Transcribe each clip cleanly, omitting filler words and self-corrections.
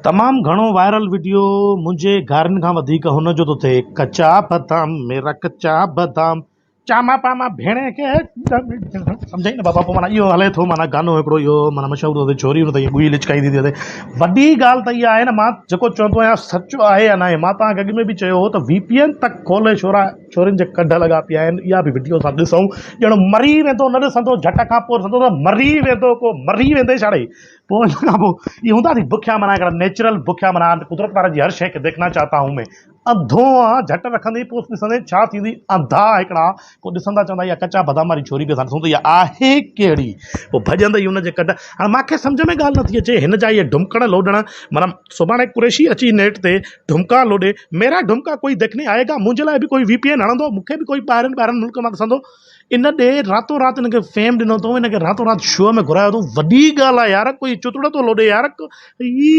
تمام گهڻو viral video منهنجي گارين کان وڌيڪ هن جو ٿو ٿئي ڪچا بادام ميرا ڪچا بادام چاما پاما ڀيڻي کي سمجهائي نه بابا پوء معنيٰ اهو هلي ٿو معنيٰ گانو هڪڙو اهو معنيٰ مشهور ٿو ٿئي ڇوري هن تي ڳوئي لچڪائيندي ٿي هلي وڏي ڳالهه ته اها آهي نه مان جيڪو چوندو آهيان سچ آهي يا ناهي مان توهان کي اڳ ۾ به چيو هو ته وي پي اين تڪ کولي ڇورا ڇورين جي ڪڍ لڳا پيا آهن اها به وڊيو اسان ڏسون ڄڻ مري ويندو نه ڏسندو جهٽ کان پوء ڏسندو ته مري ويندو ڪو مري ويندي ڇاڙي پوء ان کان پوء اهي هوندا ٿي بکيا معنيٰ هڪڙا نيچرل بکيا معنيٰ قدرت وارن جي هر شيء کي ديکنا چاهتا هون مين انڌو آ جهٽ رکندي پوء ڏسندي ڇا ٿيندي انڌا هڪڙا پوء ڏسندا چوندا اها ڪچا بادام واري ڇوري به اسان ڏسون ته اها آهي ڪهڙي پوء ڀڄندي ان جي ڪڍ هاڻي مان کي سمجهه ۾ ڳالهه نٿي اچي هن جا اهي ڍمڪڻ لوڏڻ معنيٰ سڀاڻي قريشي اچي نيٽ تي ڍمڪا لوڏي ميرا ڍمڪا ڪوئي ديکني آئي گا منهنجي لاء به ڪوئي وي پي اين هڻندو مون کي به ڪوئي ٻاهرين ٻاهرين ملڪ مان ڏسندو ان ڏي راتو رات هن کي فيم ڏنو اٿئون هن کي راتو رات شو ۾ گهرايو اٿئون وڏي ڳالهه آهي يار ڪوئي چتڙو ٿو لوڏي يار هي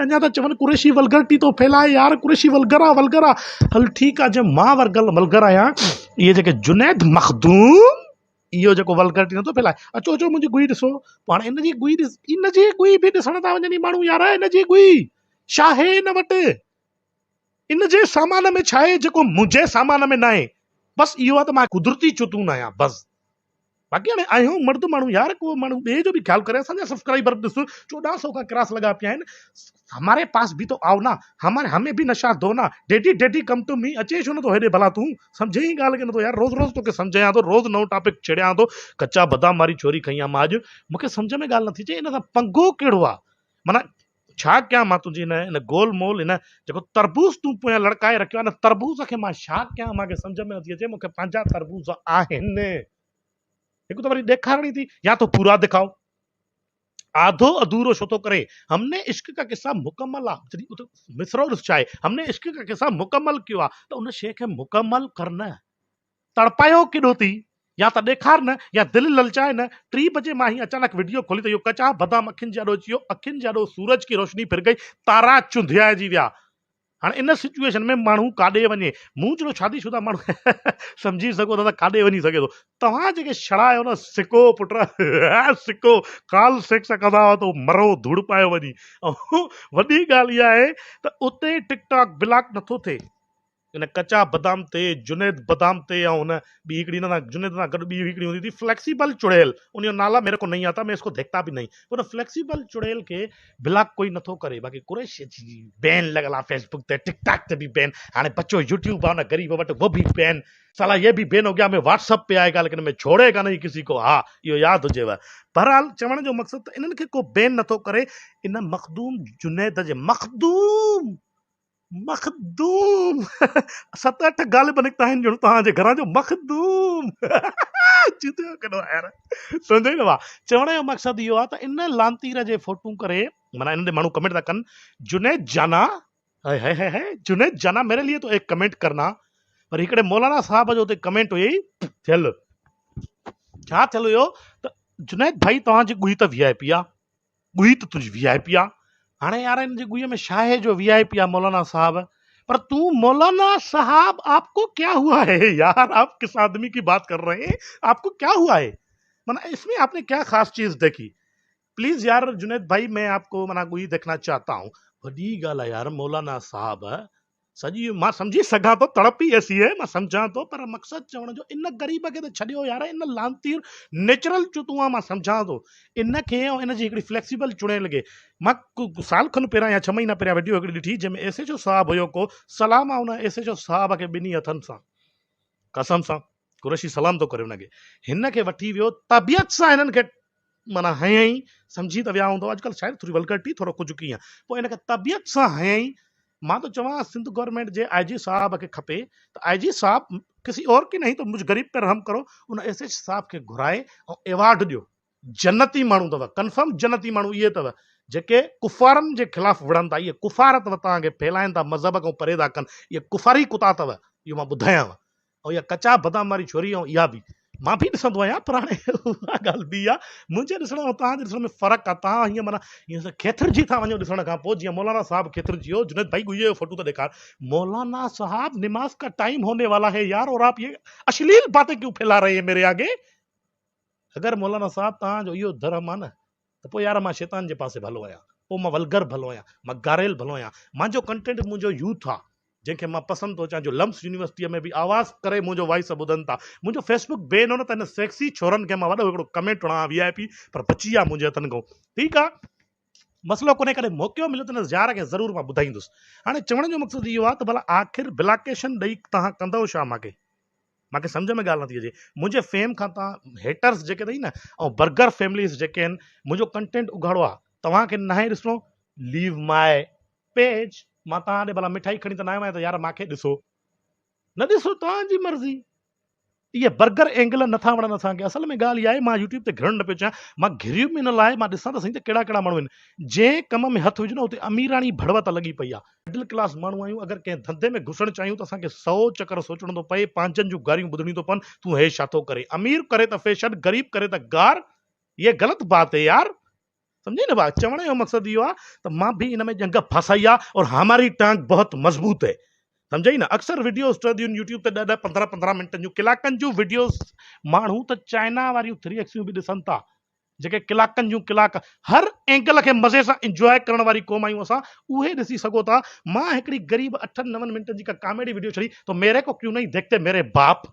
اڃا ٿا چون قريشي ولگرٽي ٿو ڦهلائي يار قريشي ولگر آ ولگر آ هل ٺيڪ آ جي مان ورگل ولگر آهيان اهي جيڪي جنيد مخدوم اهو جيڪو ولگرٽي نٿو ڦهلائي اچو اچو منهنجي گوئي ڏسو پاڻ ان جي گوئي ڏس ان جي گوئي به ڏسڻ ٿا وڃن ماڻهو يار ان جي گوئي ڇاهي ان وٽ ان جي سامان ۾ ڇاهي جيڪو منهنجي سامان ۾ ناهي بس اهو آهي ته مان قدرتي چتون آهيان بس باقي هاڻي آهيون مرد ماڻهو يار ڪو ماڻهو ٻئي جو به خيال ڪري اسان جا سبسڪرائبر ڏس 14 سو کان ڪراس لڳا پيا آهن هماري پاس به تو آئو نا هماري همي به نشا دو نا daddy daddy come to me اچي ڇو نٿو هيڏي ڀلا تون سمجهين ئي ڳالهه ڪين ٿو يار روز روز توکي سمجهايان ٿو روز نئون ٽاپڪ ڇيڙيان ٿو ڪچا بادام واري ڇوري کنئي آ مان اڄ مونکي سمجهه ۾ ڳالهه نٿي اچي ان سان پنگو ڪهڙو آ معنيٰ ڇا ڪيان مان تنهنجي هن هن گول مول هن جيڪو تربوز تون پويان لڙڪائي رکيو آهي ان تربوز کي مان ڇا ڪيان مان کي سمجهه ۾ نٿي اچي مون کي پنهنجا تربوز آهن هڪ ته وري ڏيکارڻي ٿي يا تو پورا دکائو آڌو اڌورو ڇو ٿو ڪري هم ني عشق کا قصہ مڪمل آ جڏهن اتي مصرعو ڏس ڇا آهي هم ني عشق کا قصہ مڪمل ڪيو آ ته ان شيء کي مڪمل ڪر نه تڙپايو ڪيڏو ٿي يا ته ڏيکار نه يا دل للچائي نه ٽي بجي مان هي اچانڪ وڊيو کولي ته اهو ڪچا بادام اکين جي آڏو اچي ويو اکين جي آڏو سورج ڪي روشني ڦر گئي تارا چونڌيائجي ويا هاڻي ان سچوئيشن ۾ ماڻهو ڪاڏي وڃي مون جهڙو شادي شده ماڻهو سمجهي سگهو ٿا ته ڪاڏي وڃي سگهي ٿو توهان جيڪي شڙا آهيو نه سڪو پٽ سڪو ڪال سيڪس ڪندا هئا ته مرو ڌوڙ پايو وڃي ۽ وڏي ڳالهه اها آهي ته اتي ٽڪ ٽاڪ بلاڪ نٿو ٿئي ان ڪچا بدام تي جنيد بدام تي ۽ ان ٻي هڪڙي ان سان جنيد سان گڏ ٻي هڪڙي هوندي ٿي فليڪسيبل چڙيل ان جو نالا ميري کو نهين آتا مين اس کو ديکتا به نهين ان فليڪسيبل چڙيل کي بلاڪ ڪوئي نٿو ڪري باقي قريشي جي بين لڳل آ فيسبوڪ تي ٽڪ ٽاڪ تي به بين هاڻي بچو يوٽيوب آ ان غريب وٽ وہ به بين سالا یہ به بين هو گيا مين واٽس اپ پي آئي گا ليڪن مين ڇوڙي گا نهين ڪسي کو ها اهو ياد هجيو بهرحال چوڻ جو مقصد ته انهن کي ڪو بين نٿو ڪري ان مخدوم جنيد جي مخدوم مخدوم ست اٺ غالب نڪتا آهن ڄڻ توهان جي گهران جو مخدوم چتيو ڪيڏو آهي يار سمجهي نه وا چوڻ جو مقصد اهو آهي ته ان لانتير جي فوٽو ڪري معنيٰ ان تي ماڻهو ڪمينٽ ٿا ڪن جنيد جانا high high high high Junaid جانا ميري ليي تو ايڪ ڪمينٽ ڪرنا پر هڪڙي مولانا صاحب جو اتي ڪمينٽ هئي ٿيل ڇا ٿيل هيو ته جنيد ڀائي توهان جي ڳوهي ته وي آء پي آ ڳوهي ته تنهنجي وي آء پي آ. هاڻي يار هن جي ڳوهي ۾ ڇاهي جو وي آء پي آ مولانا صاحب پر تون مولانا صاحب آپ کو ڪيا هوا هي يار آپ ڪس آدمي ڪي بات ڪر رهي هين آپ کو ڪيا هوا هي معنيٰ اس ۾ آپ ني ڪيا خاص چيز ديکي پليز يار جنيد ڀائي مين آپ کو معنيٰ ڳوهي ديکنا چاهتا هون وڏي ڳالهه آ يار مولانا صاحب سڄي مان سمجهي سگهان ٿو تڙپ ئي ايسي هي مان سمجهان ٿو پر مقصد چوڻ جو ان غريب کي ته ڇڏيو يار ان لعنتي نيچرل چتون آ مان سمجهان ٿو ان کي ۽ ان جي هڪڙي فليڪسيبل چڙيل کي مان سال کن پهريان يا ڇهه مهينا پهريان وڊيو هڪڙي ڏٺي جنهن ۾ ايس ايڇ او صاحب هيو ڪو سلام آ ان ايس ايڇ او صاحب کي ٻنهي هٿن سان قسم سان قريشي سلام ٿو ڪري ان کي هن کي وٺي ويو طبيعت سان هنن کي معنيٰ هنيائين، سمجهي ته ويا هوندؤ، اڄڪلهه شايد ٿوري ولگرٽي ٿورو ڪجهه ڪيئن، پوء ان کي طبيعت سان هنيائين، مان ٿو چوان سنڌ گورنمينٽ جي آء جي صاحب کي کپي ته آء جي صاحب ڪسي اور ڪي نهين تو مجھ غريب پي رحم ڪرو، ان ايس ايڇ صاحب کي گهرائي ۽ ايوارڊ ڏيو، جنتي ماڻهو اٿو، ڪنفرم جنتي ماڻهو اهي اٿو جيڪي ڪفارن جي خلاف وڙهن ٿا، اهي ڪفار اٿو توهان کي ڦهلائن ٿا مذهب کان پري ٿا ڪن، اهي ڪفاري ڪتا اٿو، اهو مان ٻڌايانو. ۽ اها ڪچا بدام واري ڇوري ۽ اها به مان به ڏسندو آهيان پر هاڻي اها ڳالهه ٻي آهي منهنجي ڏسڻ ۽ توهان جي ڏسڻ ۾ فرق آهي توهان هيئن معنيٰ هيئن کيٿرجي ٿا وڃو ڏسڻ کان پوء جيئن مولانا صاحب کيٿرجي ويو جنيد ڀائي گوئي جو فوٽو ته ڏيکار مولانا صاحب نماز کا ٽائيم هوني والا هي يار اور آپ یہ اشليل باتين ڪيون ڦيلا رهي هي ميري آگي اگر مولانا صاحب توهان جو اهو ڌرم آهي نه ته پوء يار مان شيطان جي پاسي ڀلو آهيان. پوء مان ولگر ڀلو آهيان، مان گاريل ڀلو آهيان. مانجو ڪنٽينٽ منهنجو يوٿ آ، جنهن کي مان پسند ٿو اچان جو لمس يونيورسٽيء ۾ به آواز ڪري منهنجو وائس ٻڌن ٿا. منهنجو فيسبوڪ بين هو نه ته هن سيڪسي ڇورن کي مان وڏو هڪڙو ڪمينٽ هڻان ها وي آء پي پر بچي ويا منهنجي هٿن کان. ٺيڪ آ مسئلو ڪونهي ڪڏهن موقعو مليو ته هن يار کي ضرور مان ٻڌائيندس. هاڻي چوڻ جو مقصد اهو آ ته ڀلا آخر بلاڪيشن ڏئي توهان ڪندؤ ڇا مانکي؟ مانکي سمجهه ۾ ڳالهه نٿي اچي. منهنجي فيم کان توهان هيٽرز جيڪي اٿئي نه ۽ برگر فيمليز جيڪي آهن منهنجو ڪنٽينٽ اگهاڙو آ توهان کي ناهي ڏسڻو ليو ماء پيج مان توهان ڏي ڀلا مٺائي کڻي ته نه آيو آهيان ته يار مانکي ڏسو نه ڏسو توهان جي مرضي. اهي برگر اينگل نٿا وڻن اسان کي اصل ۾ ڳالهه اها آهي مان يوٽيوب تي گهرڻ نه پيو چاهيان مان گهريم ان لاء مان ڏسان ته سهي ته ڪهڙا ڪهڙا ماڻهو آهن جنهن ڪم ۾ هٿ وجهو نه اتي اميراڻي ڀڙوت لڳي پئي آهي. مڊل ڪلاس ماڻهو آهيون اگر ڪنهن ڌنڌي ۾ گهسڻ چاهيون ته اسان کي سئو چڪر سوچڻو ٿو پئي پنهنجن جون گاريون ٻڌڻيون ٿو پون تون هي ڇا ٿو ڪرين امير ڪري ته فيشن غريب ڪري ته گار يه غلط بات هي يار سمجهي نه ڀاء چوڻ جو مقصد اهو آهي ته مان به ان ۾ ڄنگهه ڦاسائي آهي اور هماري ٽانگ بهت مضبوط هي سمجهئي نه اڪثر وڊيوز ٺهنديون آهن يوٽيوب تي ڏهه ڏهه پندرهن پندرهن منٽن جون ڪلاڪن جون وڊيوز ماڻهو ته چائنا واريون ٿري ايڪسيون به ڏسن ٿا جيڪي ڪلاڪن جون ڪلاڪ هر اينگل کي مزي سان انجواء ڪرڻ واري قوم آهيون اسان اهي ڏسي سگهو ٿا مان هڪڙي غريب اٺن نون منٽن جي ڪا ڪاميڊي وڊيو ڇڏي تو ميري ڪو ڪيون نهين ديکتي ميري باپ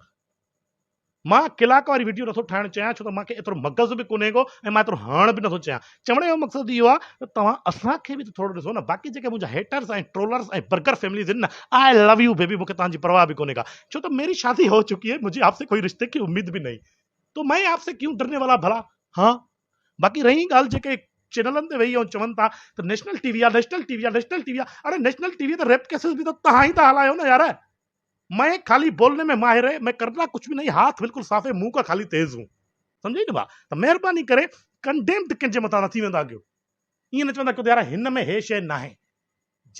مان ڪلاڪ واري وڊيو نٿو ٺاهڻ چاهيان ڇو ته مان کي ايترو مغز به ڪونهي ڪو ۽ مان ايترو هڻڻ به نٿو چاهيان چوڻ جو مقصد اهو آهي ته توهان اسان کي به ته ٿورو ڏسو نه باقي جيڪي منهنجا هيٽرز ۽ ٽرولرز ۽ برگر فيمليز آهن نه آء لو you بيبي مون کي توهان جي پرواهه به ڪونهي ڪا ڇو ته ميري شادي هو چڪي هي مجهي آپ سي ڪوئي رشتي ڪي اميد به نهين تو مين آپ سي ڪيون ڊرني والا ڀلا ها باقي رهي ڳالهه جيڪي چينلن تي ويهي ۽ چون ٿا ته نيشنل ٽي وي آ نيشنل ٽي وي آ نيشنل ٽي وي آ اڙي نيشنل ٽي وي ته ريپ ڪيسز به ته تهان ئي ٿا هلايو نه يار مين خالي بولني ۾ ماهر هي مين ڪرنا ڪجھ به نهين هاٿ بلڪل صاف هي منهن کا خالي تيز هون سمجهي نه ڀا ته مهرباني ڪري ڪنڊيمڊ ڪنهن جي مٿان نه ٿي ويندا ڪيو ائين نه چوندا ڪيو ته يار هن ۾ هي شيء ناهي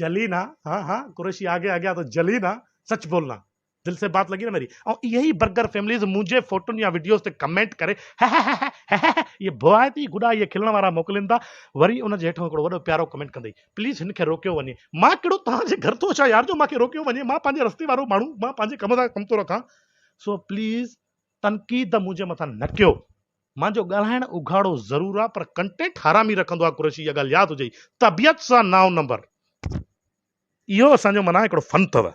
جلي نا ها ها قريشي آگي آگيا تو جلي نا سچ بولنا دل سي بات لڳي نه ميري ۽ اهي ئي برگر فيمليز منهنجي فوٽن يا وڊيوز تي ڪمينٽ ڪري هههههههه اهي ڀوائتي گڏا اهي کلڻ وارا موڪلين ٿا وري ان جي هيٺون هڪڙو وڏو پيارو ڪمينٽ ڪندئي پليز هن کي روڪيو وڃي مان ڪهڙو توهان جي گهر ٿو اچان يار جو مان کي روڪيو وڃي مان پنهنجي رستي وارو ماڻهو مان پنهنجي ڪم سان ڪم ٿو رکان سو پليز تنقيد منهنجي مٿان نه ڪيو مانجو ڳالهائڻ اگهاڙو ضرور آ پر ڪنٽينٽ حرامي رکندو آ قريشي اها ڳالهه ياد هجئي طبيعت سان نائون نمبر اهو اسان جو معنيٰ هڪڙو فن اٿو.